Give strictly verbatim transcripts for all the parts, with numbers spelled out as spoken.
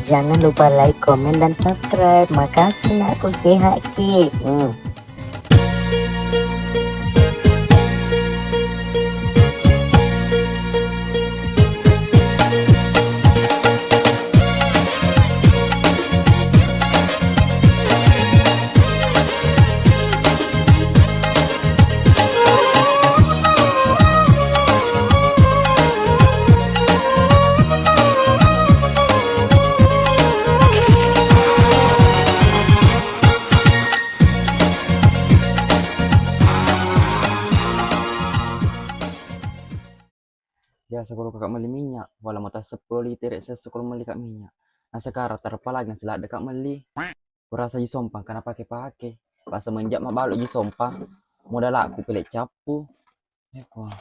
Jangan lupa like, komen, dan subscribe. Makasih, nakku, sehat ki. Hmm. Biasa ko lokka melli minyak, wala mo tasseppulo liter, siesso ko melli ka minyak. Na sekarang terpalagi na siladdeka melli. Kurasa ji sompa engka napake-pake. Pas semenjak mabalu ji sompa, modalakku pile cappu. Eh, Puang.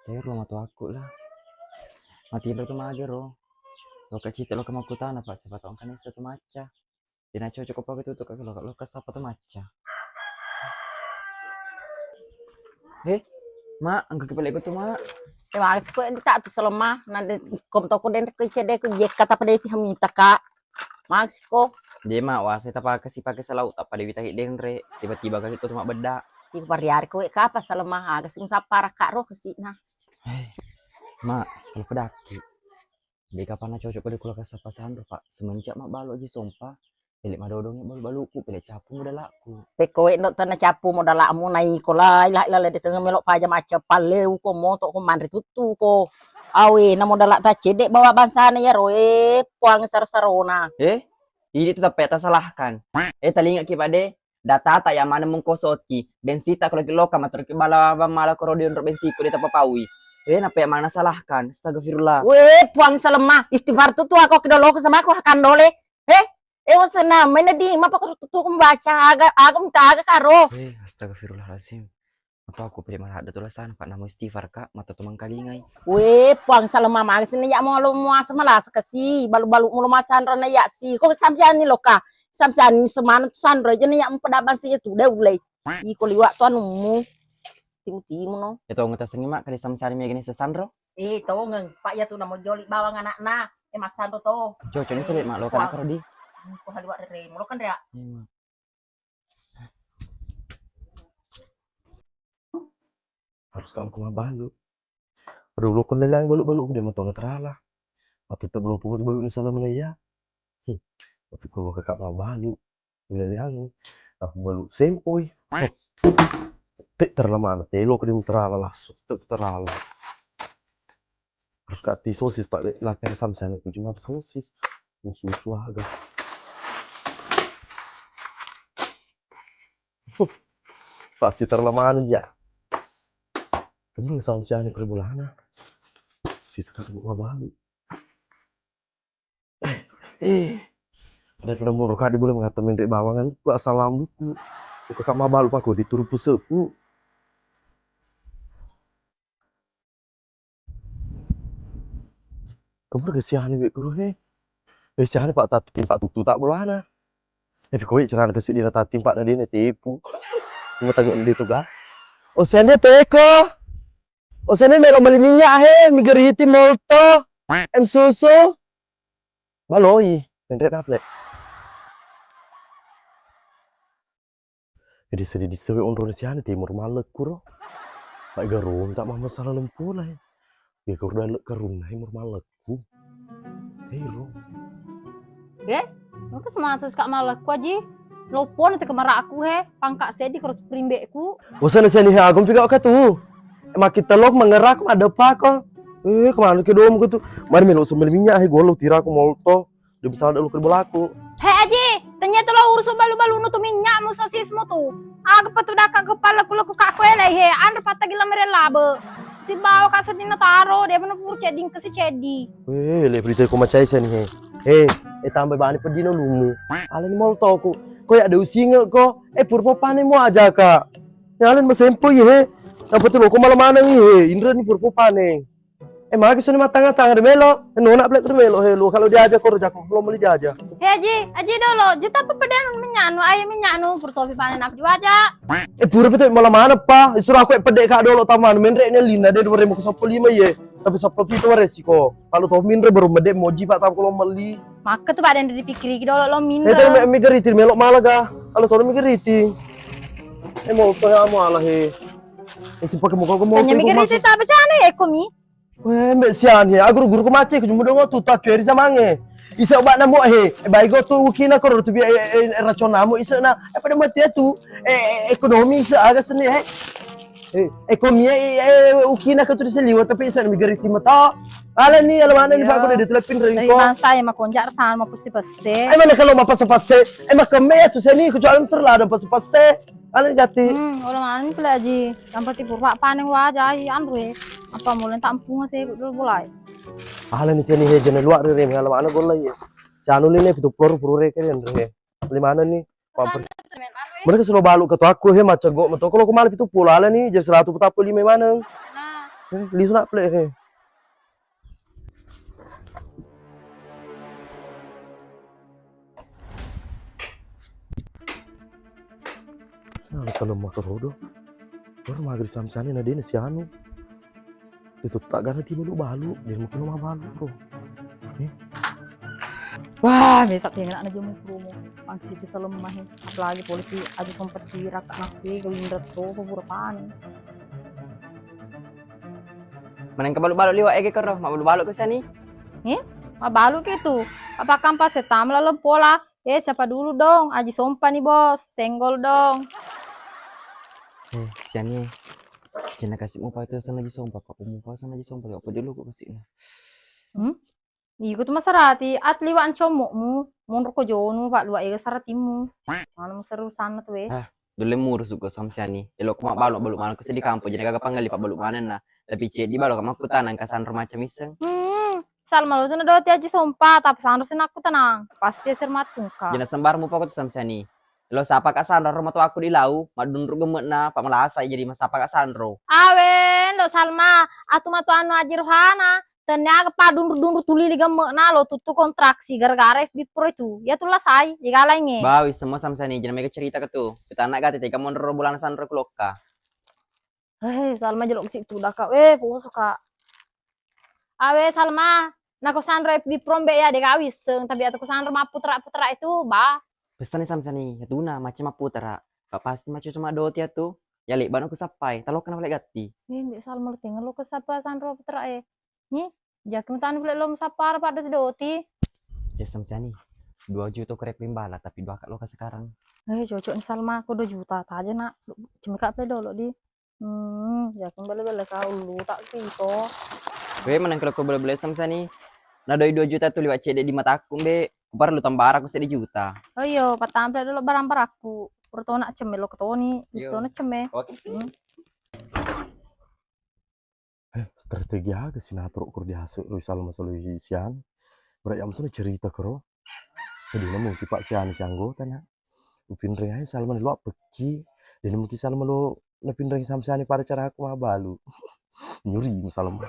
Tero matoakku lah. Matinro tu magero. Lokka cita lokka makkutana, Pak, siapa tahu engka nessa tu macca. Dena cocok apa betul tu, kalau lokka sapa tu macca. Eh, Mak, engka ki pale ko tu, Mak. Eh, maksudku tak tu selama nanti kom toko den ko cede ku jekka ta pedesi hamita, Kak. Maksudku. De, Mak, wase tapake si pake selau tak pada wita denre. Tiba-tiba kaki ko tu, Mak, bedda. Iku pariari ko, eh, kapa selama aga sing sapara, Kak, roh kesina. Eh, Mak, kalau pedaki. De kapana cocok ko de kulaka sapa sanro, Pak. Semenjak mabalu ji sompa, pele madodongi balu-baluku, pele cappu modalakku. Pekko we ndo tana cappu modalakmu, naiko lai, lai, lai, de tengah melo paja macca palleu ko moto ko manre tuttu ko. Awe, na modalak ta cedde bawa bangsana ya roe, Puang sar-sarona. Eh, ini tu tape tasalahkan. Eh, talinga ki pade, Datata ya maneng mengkosoti, bensita kalau ki loka maturu ki bala mala koro di onro bensiku de tapapaui. Eh, napa ya mana salahkan? Astagfirullah. Weh, Puang salemma, istighfar tu tu aku kido loko sama aku hakan dole. Eh, eh, wasana, mana di, mapa ko tu tu membaca aga, aga minta aga karo. Eh, astagfirullahalazim. Apa aku pede maladde tu lasana, Pak, namo istighfar, Kak, mata tu mengkalingai. Weh, Puang salemma, maga sini ya mau lo muasa malasa kasi, balu-balu mulo masanro na ya si. Ko samsiani loka. Samsiani semana tu sanro, jadi ya mempeda bangsa itu deh ulai. Iko liwak tu anummu. Timu-timu no. Ya tongeng tasengi, Mak, kali samsari mega ni sesanro. Eh, tongeng, Pak, ya tu namo joli bawang anakna. Eh, masanro to. Cocok ni kulit, Mak, lo kan. Wah. Akar di. Ko haliwak rere, mulo kan rea. Iya, Mak. Harus kamu ke mabalu. Aduh, lo kan lelang balu-balu, udah mau tolong terala. Waktu itu belum pukul balu ni salam ya. Hmm. Waktu itu lo kakak mabalu. Lele anu, aku balu sempoi. Te terlamana, te lo keding terala lasso, te terala. Harus kati sosis, Pak, le, lakar samsana ku cuma sosis. Susu aga. Pasti terlamana ya. Kamu samsana ke bulana. Si sekarang gua balu. Eh, daripada moro kadi boleh mengata menre bawangan, ku asal lambutku. Ku kakak mabalu pako dituru puseku. Kamu udah kesian be guru he. Eh, sian Pak Tati, Pak Tutu tak bolana. Eh, kowe cerana kesi dina Tati, Pak Nadine tipu. Mau tanya di tu ga. Oh, sian dia teko. Osene melo meli minyak he, migeriti molto, em susu. Baloi, menre daple. Jadi sedih disewe onro siane timur malekku ro. Pak garung tak mama salah lempola he. Ya kau udah lek karung he mur malekku. Hei, Ro. Eh, engka semasa seka malekku, Aji. Lopona te kemaraku he, pangka seddi karo spring bed-ku. Wasana seni he, agom piga ka tu. Makin telok mengeraku ada apa ko. Eh, kemana ke dom ko tu? Mari melo sembel minyak he, golo tiraku molto. Dia bisa ada lu ke bolaku. He, Aji, tanya tu lo urus balu-balu nu tu minyak mu sosismu tu. Aga patu daka kepala ku leku kak koe lei he, anre patta gila mere labe. Sibawa ka sedina taro, dia mana pur ceddi, engka si ceddi. Weh, le berita ko macai seni he. Eh, eh tambah bani pedino lumu. Alani moltoku. Ko ya ada usinge ko. Eh purpo pane mo aja ka. Ya alen masempo ye he. Apa tu lo ko malam maneng he. Indra ni purpo pane. Eh, magi suni matanga-tanga de melo. Eh, nona plek de melo he lo. Kalau diajak ko rejako, belum beli diajak. He, Aji, Aji dolo, jeta apa pedenu minyak nu, ayo minyak nu, purtopi panen apa diwaja. Eh, pura pete malam mana pa? Disuruh aku pede ka dolo taman, menre ne lina de dua ribu soppo lima ye. Tapi sappa pi to resiko. Kalau to minre baru mede moji, Pak, tapi kalau meli. Makka tu, Pak, dan dipikkiriki dolo lo minre. Eh, tapi mi gariti melo malaga. Kalau to mi gariti. Eh, mau to ya, mau ala he. Eh, si pakai muka, mau. Tanya mi gariti, tak percaya, eh, komi. Weh, mbe sian he, aguru-guru ko macce, ko jumbo dongo tu, tak cueri zamange. Isa obat namo he, eh, baigo tu ukina koro tu bi, eh, eh, racon namo isa na, eh, pada mati tu, eh, eh, ekonomi isa aga seni he. Eh, ekonomi, eh, eh, ukina ko tu diseliwa, tapi isa na mi gariti mata. Ala ni, ala mana ni, Pak, ko de tu lepin ring ko. Bangsa ya makonjak sama pesi-pesi. Eh, mana kalau mapase-pase? Eh, makame ya tu seni, kecuali terlada pase-pase. Ala gati. Hmm, ola maneng pula aji. Yang penting purwa paneng waja ai anre. Apa mulai tampung se dulu bolai. Ala ni seni he jana luar re, ala mana gol lagi. Sianu ni ne pitu puluh puluh re kalian re. Lima mana ni? Pampun. Mereka selalu balu ke aku he, macam gok meto. Kalau kemana pitu puluh ala ni, jadi seratus petapuluh lima mana? Eh, lisu nak plek he. Sala saleng makkerodo. Baru magri samsani na dena sianu. Itu tak gana ti balu-balu, dia mungkin rumah balu ko. Eh? Wah, mesa pengen anak jamu promo. Pangsi itu saleng mah. Apalagi polisi aja sempat diraka nak ke winda to pura panen. Manengka balu-balu liwa ege koro, mabbalu-balu ko sani. Eh, mabbalu ke tu. Apa kampa setam lalu pola. Eh, siapa dulu dong? Aji Sompa nih, Bos. Senggol dong. Eh, siani. Jana kasih mupa itu sana Aji Sompa, Pak. Mupa sana Aji Sompa, apa dulu kok kasih nah. Hmm? Iko tu masarati, at liwa ancomokmu, monro ko jonu, Pak, luwa ega saratimu. Mana masarusanna tu, eh. Ah, Dolle murusukko samsiani. Elokko mabbalu, balu maneng ko seddi kampo, jadi gaga pangelli pabbalu manenna. Tapi ceddi balo ka makkutana engka sanro macam isseng. Hmm, Salma lo tu na doti Aji Sompa, tapi sanro sinakku tenang. Pasti ser mattungka. Jana sembar mupa ko tu samsiani. Lo sapa ka sanro ro matoakku di lau, maddunru gemme'na, pa malasa jadi masapa ka sanro. Awe, ndo Salma, atu matu anu Aji Rohana. Tenniaga pa dunru-dunru tuli li gemme'na lo tuttu kontraksi gara-gara F B Pro itu. Iya tu lasai, digalaingnge. Bawi semua samsani jena mega cerita ke tu. Petana gati tega monro bolana sanro kulokka. Hei, Salma jelo si tu daka. Eh, poso ka. Awe Salma, nako sanro F B Pro mbe ya dega wisseng, tapi atau ko sanro mapputera-putera itu ba. Pesani samsani, ya tuna macam mapputera. Pa pasti macu cuma doti atu. Ya lebbano ku sappai, talokkana pale gatti. Eh, mbe Salma lo tenga lo ke sapa sanro putera e. Ni, jaki mutani pale lo musappara pada doti. Ya samsiani. Dua juta korek bimbala tapi dua kak lo ke sekarang. Eh, cocok ni Salma, aku dua juta taja nak. Cemeka pe dolo di. Hmm, jaki bale-bale kau lu tak kiko. Be menang kalau ko bale-bale samsiani. Na doi dua juta tu liwat cedde di mataku mbe. Ku parellu tambara ku seddi juta. Oh iyo, pattampele dolo barang-barangku. Pura tona cemme lo ketoni, wis tona cemme. Oke sih. Hmm. Eh, strategi aga sih natoro kuro diasu ro Salma solo sian. Berat yang tu cerita kuro. Jadi nemu ki Pak sian si anggota na. Upinreng aja Salma lo pekki. Jadi mungkin Salma lo napinreng samsiani pada cara aku mabalu. Nyuri Salma.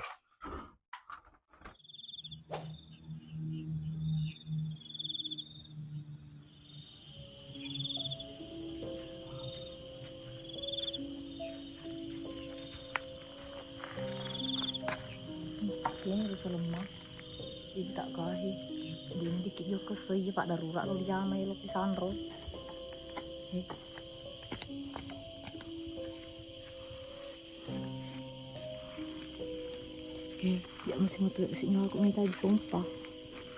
Ini bisa lemah. Tidak gahi. Dindiki joko soyi pak darurat lo jama lo pisanro. Eh. Eh, ya masih metu sinyal aku minta disompa.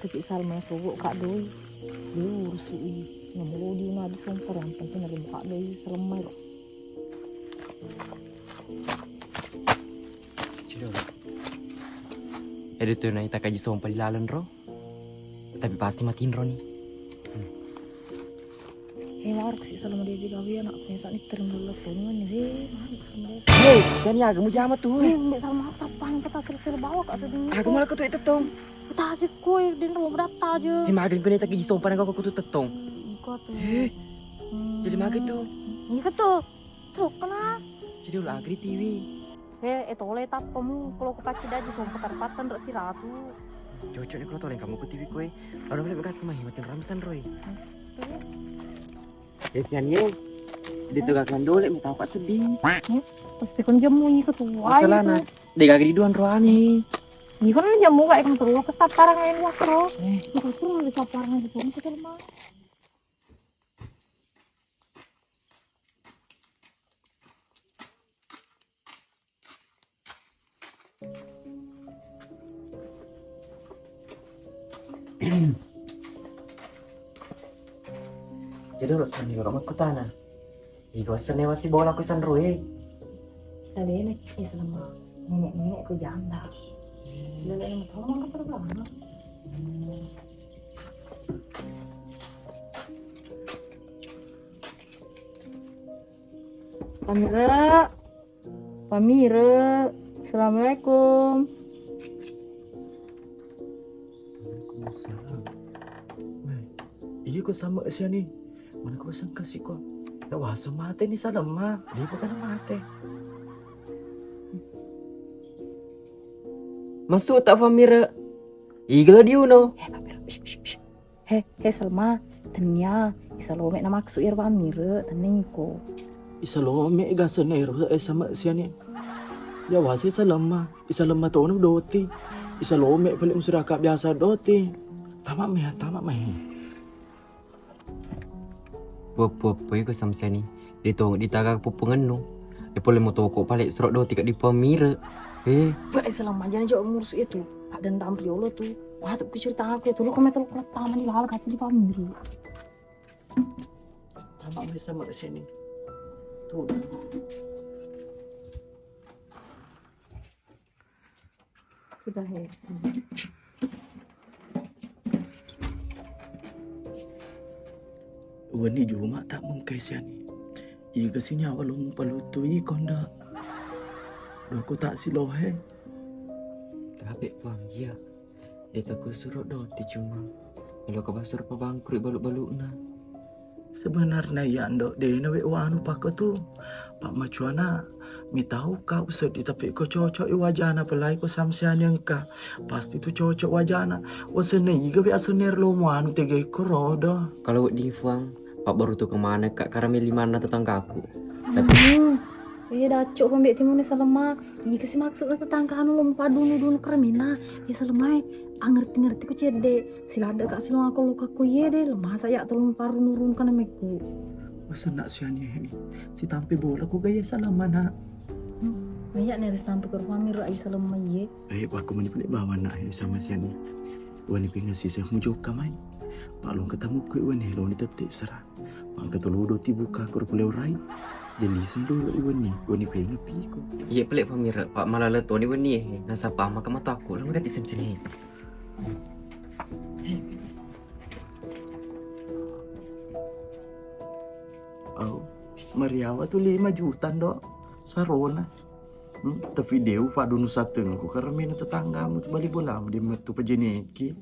Tapi Salma sogo kak doi. Doi urus i. Namo di na disompa yang penting ada buka doi selama lo. Cedolo. Edo tu naita kaji sompa di laleng ro. Tapi pasti matinro ni. Hmm. Eh, waruk si Salma dia gawe anak pesa ni terima lo toni mana he. Mana Salma dia. Hei, jani aga mujama tu. Eh, mbak Salma apa yang kata sir-sir bawa kak sedih. Aga malah ketu tetong. Taje koi den ro datta aja. Eh, magen kena tak kaji sompa nang kau kutu tetong. Engko tu. Eh. Jadi magen tu. Iya ketu. Truk kena. Jadi ulah agri tiwi. Eh, eh tole tappamu kalau ku pacci daji sompa tarpatan rek siratu. Cocok ni kalau tole kamu ku tiwi kue. Lalu balik berkat kemahi makin ramsan roy. Eh, sian ye. Ditugakan dole mi tau kak sedih. Pasti kon jemu ni ketua. Masalah na. Dega gedi duan roani. Iko na jamu ga ikang terus kesapparan yang wasro. Eh, itu terus kesapparan itu terus terus mah. Jadi urusan di rumah kutana. Igo sene wasi bola ku sanrui. Salena ki selama nenek-nenek ku janda. Salena yang tahu maka pertama. Kamera. Pamire, assalamualaikum. Waalaikumsalam. Weh, iya ko sama siani. Mana ko sengkasi ko. Ya wasa mate ni salemma. Dia bukan mate. Masuk tak Pamire? Igala diuno. Eh, Pamire. Shh, shh, shh. He, he Salma, tennia, isalome na maksud iyaro Pamire, tenniko. Isalome gasena ero, eh, sama siani. Ya wase salemma, isalemma tono doti. Isalome pale musyraka biasa doti. Tama meh, tama meh. Puap-puap, puap, iko sama siani. Ditong ditaga puppungennu. E pole motoko pale suro doti ka di Pamire. Eh. Ba, eh, Salma, jangan jauh ngurus itu. Pak dendam riolo tu. Masuk ke cerita aku itu. Lo kau metel kau taman di lala kata di Pamire. Taman bisa mak sini. Tuh. Sudah ya. Wenni juma tak mengkai siani. Iga si nyawa lo mupalutu iko nda. Doko tak silohe. Tapi puang iya. Deta kusuro doti cuma. Melo ka basur pabangkuri balu-baluna. Sebenarnya iya ndo dena we wanu pako tu. Pak macuana mitau ka useddi tapi ko cocok i wajana pelai ko samsiani engka. Pasti tu cocok wajana. Wasena iga we asenner lo muanu tega iko rodo. Kalau di fuang, Pak baru tu kemana kak karena limanna tetanggaku. Tapi Hmm. Iya dacok pembe timune salemma. Ika si maksudna tetangga anu lo mupadunu-dunu karamena. Ya salemma e. Angerti-ngerti ku cedde. Siladde ka silong aku lo kakku iye de. Lemasa ya tolong parunu-runu kana mekku. Wasenna siani hei. Sitampe bola ko gaya salemma nak. Hmm. Iya nere sitampe ke rumah miro ai salemma iye. Eh, wakku meni pale bawa nak hei sama siani. Wani pinga sisa mujokka mai. Pak long ketemu ku wani lo ni tette sera. Mangka tolodo tibuka koro pole orai. Jadi sundolo i wenni, wenni penga piko. Iya pale pamira, Pak malala toni wenni e. Nasaba maka mataku, lo magati sim sini. Au, mariawa tu lima juta ndo sarona. Hmm, tapi deu padunu satengku karena mena tetanggamu tu bali bolamu dia metu pajeneki.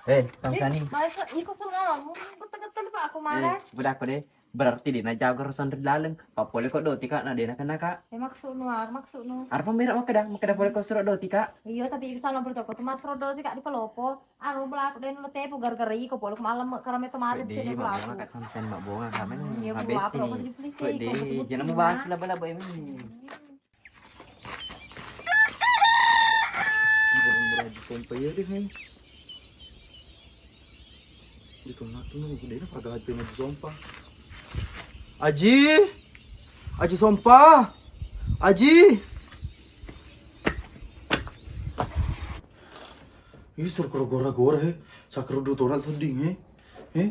Eh, Tamsani. Masa iko ku ngomong, betul-betul Pak aku malah. Eh, udah aku deh. Berarti dia najago rosan di laleng. Pak pole kok doti kak, nah dia kena kak. Eh, maksudnu, ah, maksudnu. Arpa merah makkeda, makkeda pole kok surat doti kak. Iya, tapi iksan lo bertoko tuh mas surat doti kak di pelopo. Anu belaku den lo tepu gara-gara iko pole ku malam karena metu mati. Di cedde mak belaku. Bonga kak Tamsani mak bonga kak men. Iya, habis belaku ini. Aku di polisi. Kok di, jangan mau bahas lah bela boy men. Sompa iya deh, men. Di tengah tuh nunggu deh, pada aja Aji Sompa. Aji, Aji Sompa, Aji. Ih, serkero gora-gora he. Sakrudu tona sedding he. Eh?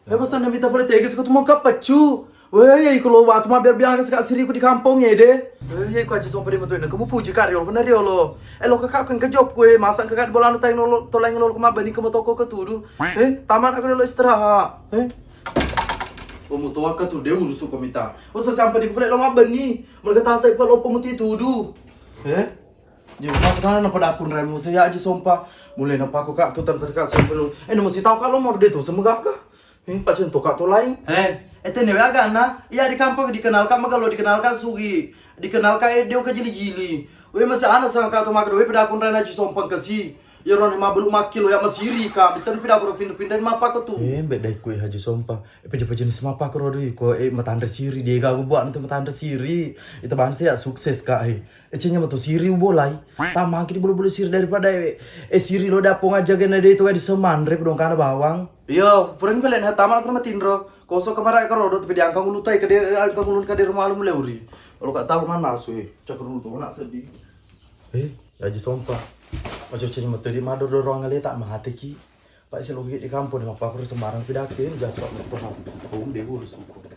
Eh, pesanna mita pole tega siko tu mongka peccu. Weh, iya iko lo watu mabbiar-biar sika siriku di kampong ede. Weh, iya iko Aji Sompa de matu ena. Kamu puji kak riolo, kena riolo. Eh, lo kakak kan kejop kue, masa kakak di bolanu taing lolo, tolaing lolo kemabani kamu toko ketudu. Eh, taman aku dulu istirahat. Eh. Kamu tua ketudu de urusu komita. Usa sampai di kupelek lo mabani. Mereka tasai pelo pemuti tudu. Eh. Jadi, makanya na pada aku nremu saya Aji Sompa. Mulai na pako kak tu tentang kak saya perlu. Eh, nemu si tahu kalau mau dia tu semoga kak. Eh, pacen tu kak tu lain. Eh, eh, tene wa agana. Iya di kampung dikenal kak, magalo dikenal kak sugi. Dikenal kak eh, dia ke jili-jili. Weh, masih anak sama kak tu maka weh pada aku nremu Aji Sompa ke si. Iyaro ni mabelu makkilo ya masiri ka. Mitan pida ko pindah-pindah mappa ko tu. Eh, beda ikku Haji Sompa. Eh, peja-peja ni semappa ko rodo iko. Eh, matanre siri de gagu buat nanti matanre siri. Ita bangsa ya sukses ka eh. Eh, cenya mato siri ubolai. Tamang ki di bulu-bulu siri daripada eh, eh siri lo dapong aja gena de itu di semanre pedong kana bawang. Iya, purani balik nah tamak aku matinro. Kosok kemarai ke rodo tapi diangkang ulu tai ke dia angkang ulu ke dia rumah lu mulai uri. Kalau gak tahu mana asu eh. Cak rodo nak sedih. Eh, Haji Sompa. Ojo ceng metu di mado dorong ale tak mate ki. Pak sih logi di kampung mappa aku sembarang pidakin gas kok metu. Om de urus aku.